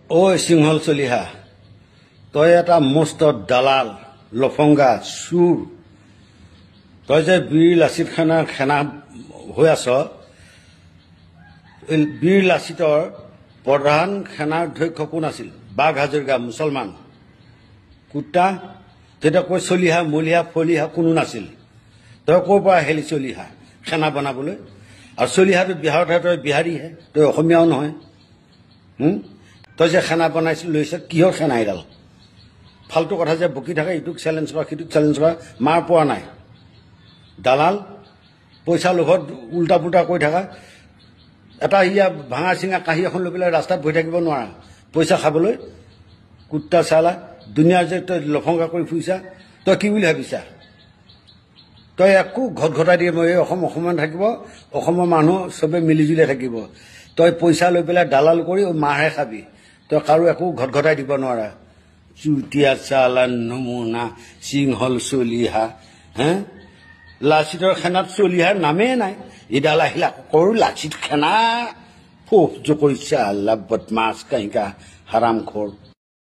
ঐ সিংহল চলিহা, তই এটা মস্ত দালাল, লফংগা, চুৰ। তই যে বীৰ লাচিত সেনাৰ সেনা হৈ আছ, এই বীৰ লাচিতৰ প্ৰধান সেনাৰ অধ্যক্ষ কোন আছিল? বাঘ হাজৰিকা, মুছলমান কুত্তা। তেতিয়া কৈ চলিহা, মলিহা, ফলিহা কোনো নাছিল। তই ক'ৰ পৰা আহিলি চলিহা সেনা বনাবলৈ? আৰু চলিহাটো বিহাৰতহে, তই বিহাৰীহে, তই অসমীয়াও নহয়। তই যে সেনা বনাইছিল লৈছ, কিহৰ সেনা এইডাল? ফাল্টু কথা যে বকি থাকে, ইটোক চেলেঞ্জ কৰা, সিটোক চেলেঞ্জ কৰা, মাৰ পোৱা নাই। দালাল, পইচা লোভত উল্টা পুল্টা কৈ থাকা। এটা ইয়া ভাঙা চিঙা কাঁহী এখন লৈ পেলাই ৰাস্তাত বহি থাকিব নোৱাৰা পইচা খাবলৈ। কুত্তা চালা, দুনিয়াৰ যে তই লফংগা কৰি ফুৰিছা, তই কি বুলি ভাবিছা? তই একো ঘট ঘটাই দিয়ে। মই এই অসম অসমীয়া থাকিব, অসমৰ মানুহ চবে মিলিজুলি থাকিব। তই পইচা লৈ পেলাই দালাল কৰি মাৰহে খাবি, তই কাৰো একো ঘট ঘটাই দিব নোৱাৰা। চুতীয়া চালা নমুনা সিংহল চলিহা, হে লাচিতৰ সেনাত চলিহাৰ নামেই নাই। ইডাল আহিলে আকৌ কৰো লাচিত সেনা। ফোফ জকৰি চালা বদমাছ কাহিকা হাৰাম খোৰ।